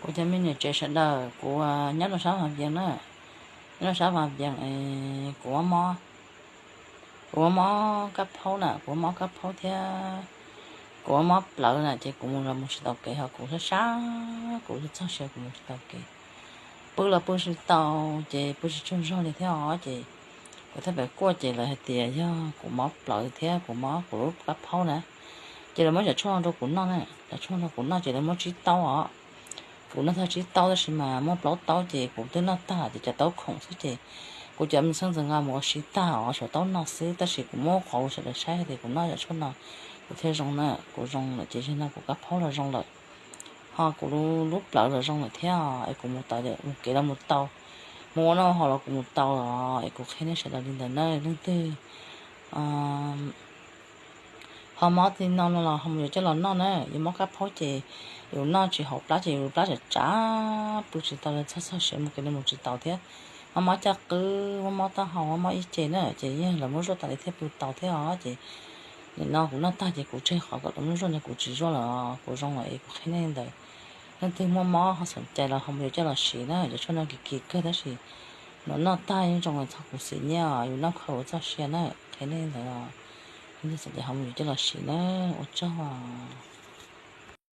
Kuv cov me niam tsev sawv daws, kuv nyob rau sab Vaj Vias na, nyob rau sab Vaj Vias, kuv, kuv muaj mob kab phaub na, kuv muaj mob kab phaub thiab kuv muaj mob plawv na, ces kuv mus los mus tsis tau kev, ho kuv sab sab, kuv txog siav kuv mus tsis tau kev, pw los pw tsis tau, ces pw tsis tsaug zog li thiab os. Ces kuv thiaj pem kuaj, ces lawv hais tias yog kuv mob plawv thiab kuv mob kuv lub kab phaub na. Ces lawv muab cov tshuaj no rau kuv noj na, cov tshuaj no rau kuv noj ces lawv muab tsib taub os. Kuv noj tag tsib taub tab sis mas muaj plaub taub ces kuv twb noj tag, ces cov taub khoom xwb ces kuv cov me xeeb ntxwv nqa mus ua si tag os, tshuav taub no xwb. Tab sis kuv muab qhov sawv daws saib tias kuv noj cov tshuaj no kuv thiaj zoo na, kuv zoo lawm ces yog no kuv kab phaub los zoo lawm, ho kuv lub plawv los zoo lawm thiab, es kuv mus tau, mus kev los mus tau, mus ua noj haus los kuv mus tau los, es kuv qhia nej sawv daws li ntawd na. Leej twg ho mob li no no los ho mus yuav coj los noj na. Yus mob kab phaub ces yus noj tsis haum plab ces yus plab tsam tsav, pw tsis tau li, txog txog siav mus kev los mus tsis tau thiab. Mob mob caj qwb, mob mob taub hau, mob mob ib ce na, ces yeej lawv muab zuaj tas li thiaj pw tau thiab os. Ces nim no kuv noj tag ces kuv tseg qhov kom lawv muab zuaj no, kuv tsis zuaj lawm, kuv zoo lawm es kuv qhia nej li ntawd. Leej twg muaj mob ho xom cai los ho mus yuav coj los siv na, cov tshuaj no kim kim kawg tab sis noj tag yeej zoo, txhob khuv xim nyiaj, yus noj kho yus txoj sia na, qhia nej li ntawd. Leej twg xom cai ho mus yuav coj los siv na, ua tsaug os.